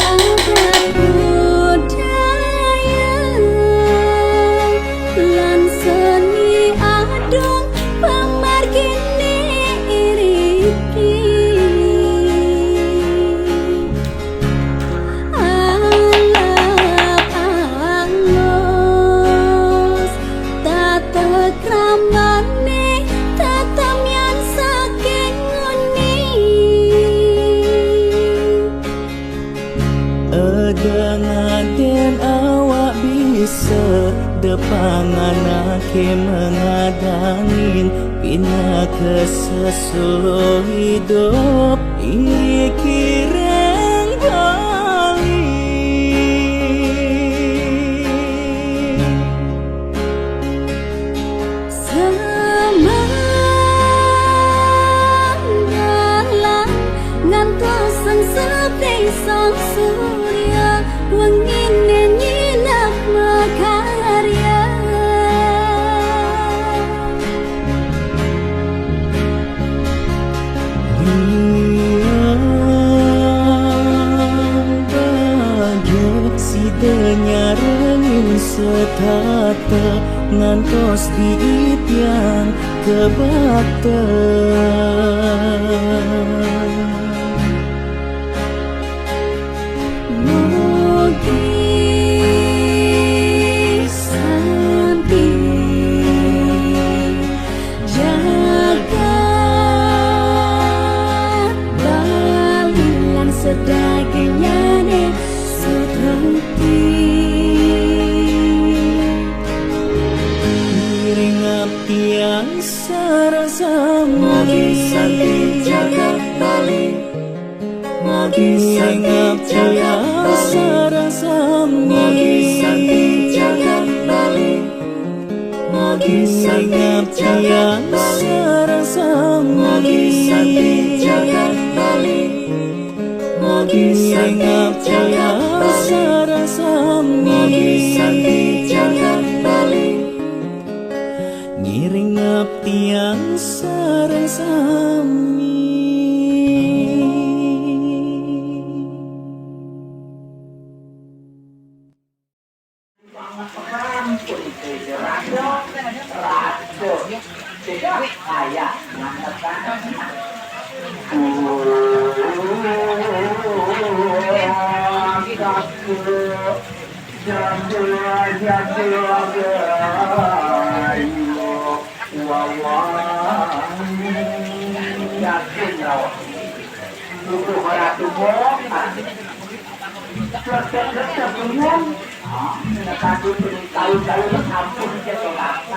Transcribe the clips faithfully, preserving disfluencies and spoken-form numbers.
Adat budaya lan seni adong pamargine iriki. Alap alus tata kramane tetemian saking nguni. Eda ngaden awak bisa depanganake mengadangin pinaka sesuluh hidup iki ring Bali. Semanggalang ngantos sang sepi sang surya, wengine nyinep makarya. Liang bahagia sida nyarengin setata ngantos diitian kebakta. Mugi santi jagat Bali lan sedaginyane sutrunti. Ngiring abdian sareng sami. Mugi santi jagat Bali. Mugi santi jagat Bali. Sareng sami. Mugi santi jagat Bali. Mugi santi jagat Bali. Sareng sami. Mugi santi jagat Bali. Mugi santi jagat Bali. Sareng sami. Mugi santi jagat Bali. Ngiring abdian sareng sami. Yakin kau. Sudah, sudah, sudah, bingung. Hah? Sudah satu tahun, tahun sampun dia tolak.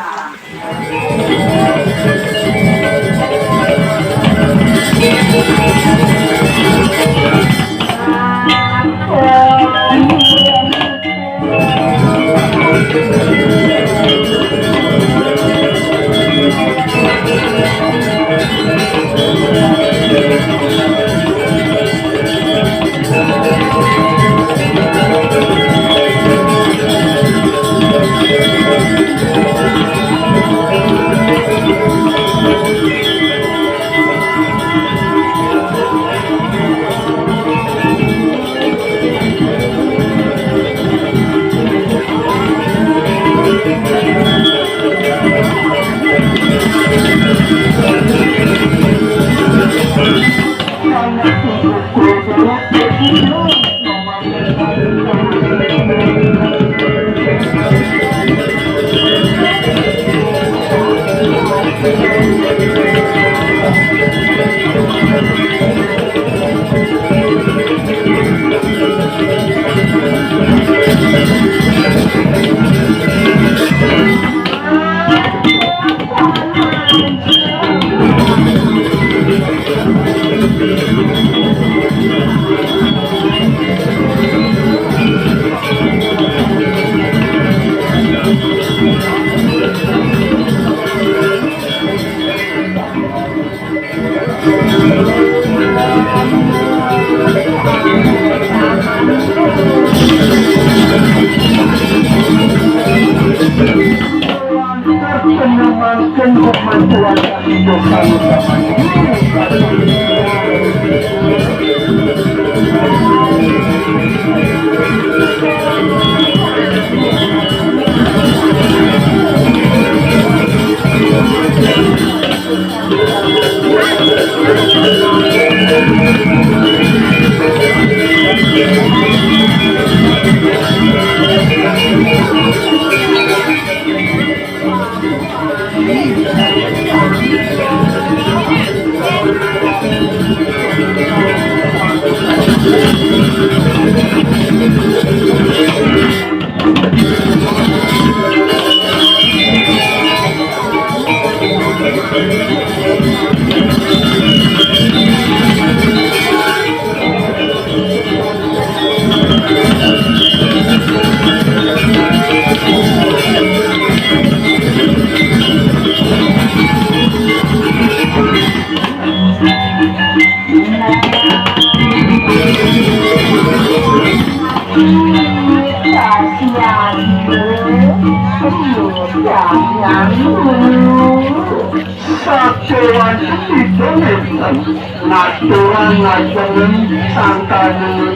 Sakewan sida wénten, ngaturan ngajeng sangkaning.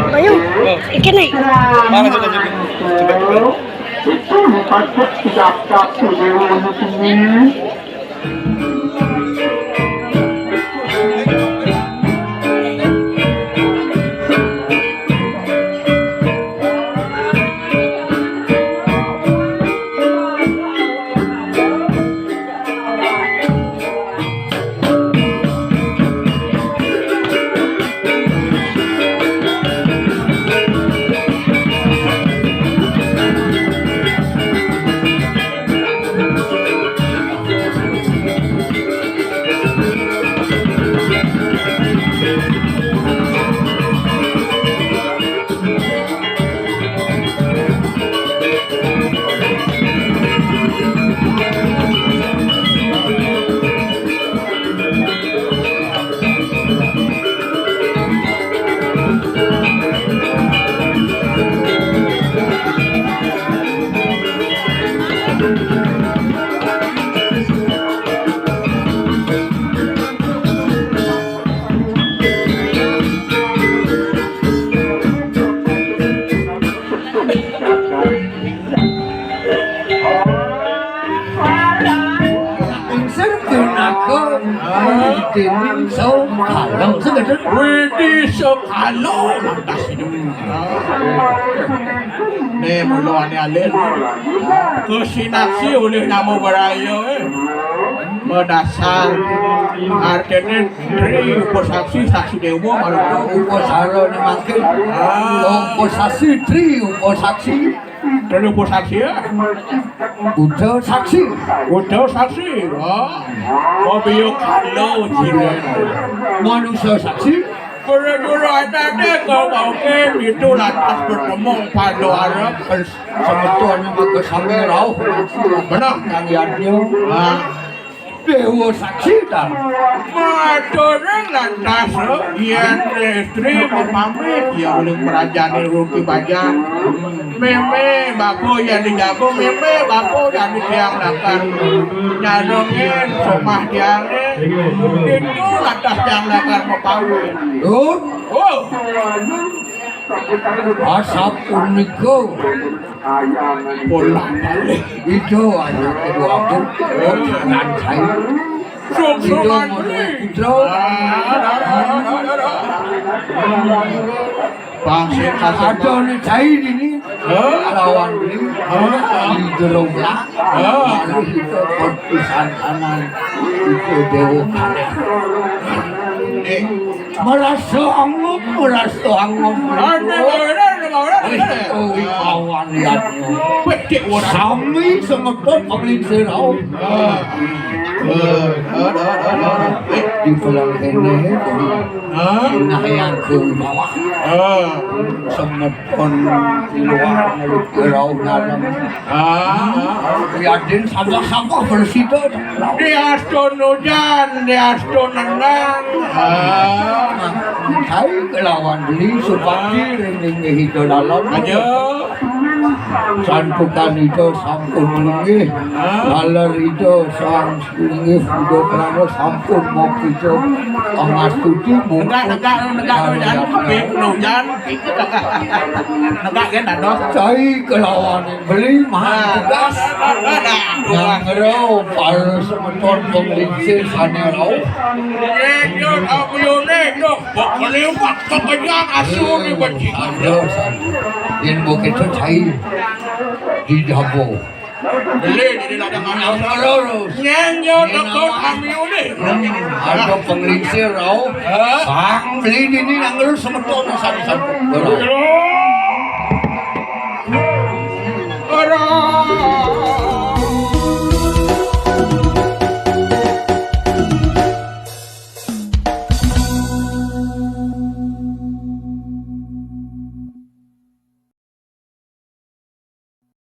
Bayu, iki nih. Mana coba, coba? Coba, coba. Itu patut didaftar ke dewan tinggi. Sir punaka Widi Sokalo. Sing gedhe. Widi Sokalo lantas hidup. Nih, mula ane alih. Kesinaksi oleh nama baraya, eh. Madasar artine tri upasaksi saksi dewa marang upasarane mangkin. Ah. Upasaksi tri upasaksi. Tri upasaksi ya. Uda saksi. Uda saksi. Oh. Mabiya kala jiren. Manusa saksi. Guru-guru atane kok mungkin itu lantas bertemu pada arep. Semeton maka sami rauh. Benar. Kang Yadnya. Ah. Dewa saksi ta. Matur lantas, yen istri mapamit, ya uling merajani ruti bajan. Meme, bapa, yen dijago, meme, bapa, yen tiang lakar nyarengin somah tiange. Itu lantas tiang lakar mapamit. Duh. Oh. Asapunika. Bolak-balik. Ida anak kedua pun. Oh, kanan saya. Sungsungan beli. Putra. Bangsa kasar. Ada ni cai ini. Hah? Lawan ni. Hah? Di gerobak. Hah? Lalu kita perpisahan kanan. Itu dewa kanan. Eh. Merasa angguk, merasa angguk. Ada, ada, ada, ada. Wih, oh, wih, kawan lihatnya. Petik orang. Sami semeton penglingsir rauh. Ah. Eh, ada, ada, ada, ada. Eh, di pulang ini, ah, nah, yang ke bawah. Ah. Semeton keluar dari rauh dalam. Ah. Yadin sampah-sampah bersih tu. Di astun hujan, di astun nendang. Ah. Saya kelawan beli supati ring linggih itu dalam. Aja. Santukan itu sampun linggih. Ah. Laler itu sang linggih udah kerana sampun mau kita pangastuti. Negak, negak, negak, jangan kepik, no, jangan kepik. Negak kan dados. Cai kelawan beli mah tugas. Nang rau para semeton penglingsir sane rau. Nyejot abuyune dok, bakaliwat kekenyang asu ni bajingan. Aduh, aduh. Yen begitu cai di dabo. Beli di ladang anak. Terus. Nyejot dok abuyune. Hmm, ada penglingsir rau. Hah? Bang beli dini nang rau semeton satu-satu.